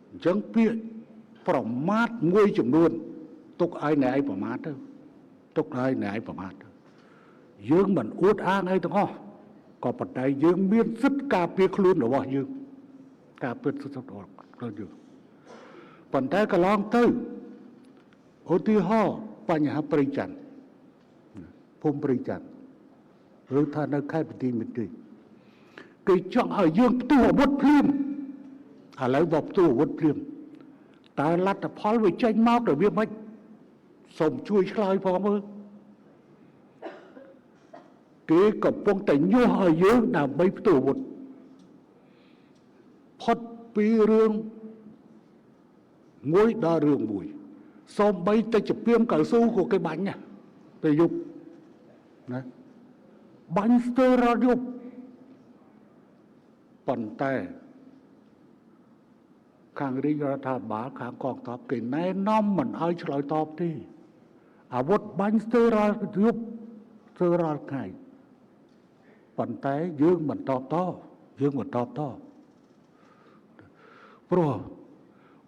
អញ្ចឹងពាក្យប្រមាថមួយចំនួនទុកឲ្យអ្នកឯងប្រមាថទៅទុកឲ្យអ្នកឯងប្រមាថទៅយើងមិនអួតអាងអីទាំងអស់ក៏ប៉ុន្តែយើងមានសិទ្ធិការពារខ្លួនរបស់យើងការពារសិទ្ធិរបស់ខ្លួនយើងប៉ុន្តែកន្លងទៅឧទាហរណ៍បញ្ហាព្រៃច័ន្ទភូមិព្រៃច័ន្ទឬថានៅខេត្តបន្ទាយមានជ័យគេចង់ឲ្យយើងផ្ទុះអាវុធភ្លាមឥឡូវបើផ្ទុះអាវុធភ្លាមតើលទ្ធផលវាចេញមករបៀបម៉េចសូមជួយឆ្លើយផងមើលគេកំពុងតែញុះឲ្យយើងដើម្បីផ្ទុះអាវុធផុតពីរឿងមួយដល់រឿងមួយសូម្បីតែជាពីមកៅស៊ូក៏គេបាញ់ដែរពេលយប់ណាបាញ់ស្ទើររាល់យប់ប៉ុន្តែខាងរាជរដ្ឋាភិបាលខាងកងទ័ពគេណែនាំមិនឲ្យឆ្លើយតបទេអាវុធបាញ់ស្ទើររាល់យប់ស្ទើររាល់ថ្ងៃប៉ុន្តែយើងមិនតបតយើងមិនតបតព្រោះ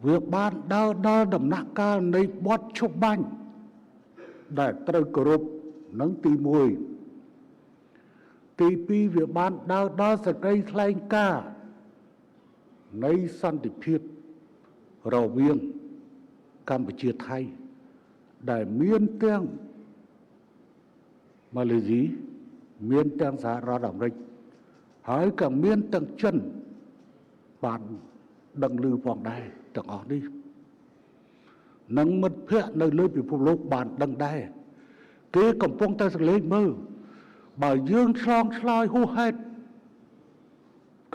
វាបានដើរដល់ដំណាក់កាលនៃបទឈប់បាញ់ដែលត្រូវគោរពនឹងទី1ទី2វាបានដើរដល់សេចក្តីថ្លែងការណ៍នៃសន្តិភាពរវាងកម្ពុជាថៃដែលមានទាំងម៉ាឡេស៊ីមានទាំងសហរដ្ឋអាមេរិកហើយក៏មានទាំងចិនបានដឹងឮផងដែរទាំងអស់នេះនិងមិត្តភ័ក្តិនៅលើពិភពលោកបានដឹងដែរគេកំពុងតែសង្កេតមើលបើយើងឆ្លងឆ្លើយហួសហេតុ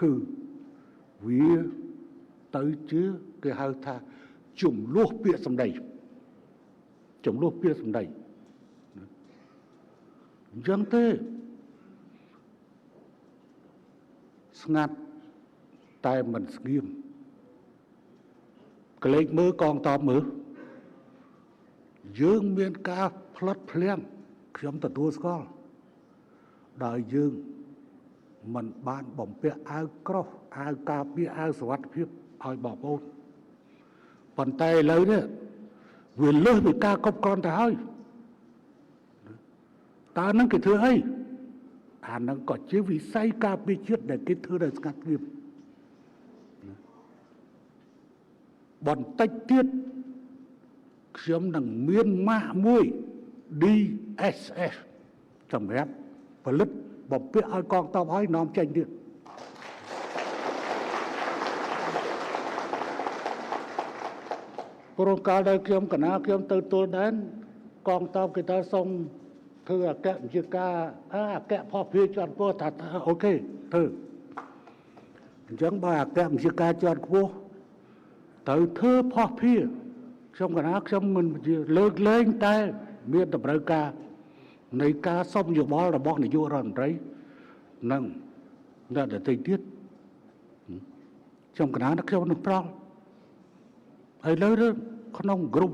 គឺវាទៅជាគេហៅថាជំលោះពាក្យសម្ដីជំលោះពាក្យសម្ដីអញ្ចឹងទេស្ងាត់តែមិនស្ងៀមកលេចមើលកងតបមើលយើងមានការផ្លត់ភ្លាំងខ្ញុំទទួលស្គាល់ដោយយើងមិនបានបំពាក់អាវក្រោះអាវការពារអាវសុវត្ថិភាពឲ្យបងប្អូនប៉ុន្តែឥឡូវនេះវាលើសពីការគ្រប់គ្រងទៅហើយតើនឹងគេធ្វើអីអានឹងក៏ជាវិស័យការពារជាតិដែលគេធ្វើដោយស្ងាត់ស្ងៀមបន្តិចទៀតខ្ញុំនឹងមានម៉ាកមួយ DSS សម្រាប់ផលិតបំពាក់ឲ្យកងទ័ពឲ្យនាំចេញទៀតព្រោះកាលដែលខ្ញុំកណាខ្ញុំទៅទួលដែនកងទ័ពគេថាសុំធ្វើអគ្គបញ្ជាការអគ្គភស្តុភារជាន់ខ្ពស់ថាអូខេធ្វើអញ្ចឹងបើអគ្គបញ្ជាការជាន់ខ្ពស់ត្រូវធ្វើភស្តុភារខ្ញុំកណាខ្ញុំមិនលើកលែងតែមានតម្រូវការនៃការសុំយោបល់របស់នាយករដ្ឋមន្ត្រីនិងអ្នកដទៃទៀតខ្ញុំកណាខ្ញុំនឹងប្រល់ហើយលើក្នុងក្រុម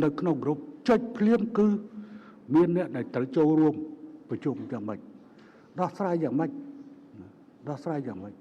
នៅក្នុងក្រុមចុចភ្លាមគឺមានអ្នកដែលត្រូវចូលរួមប្រជុំយ៉ាងម៉េចដោះស្រាយយ៉ាងម៉េចដោះស្រាយយ៉ាងម៉េច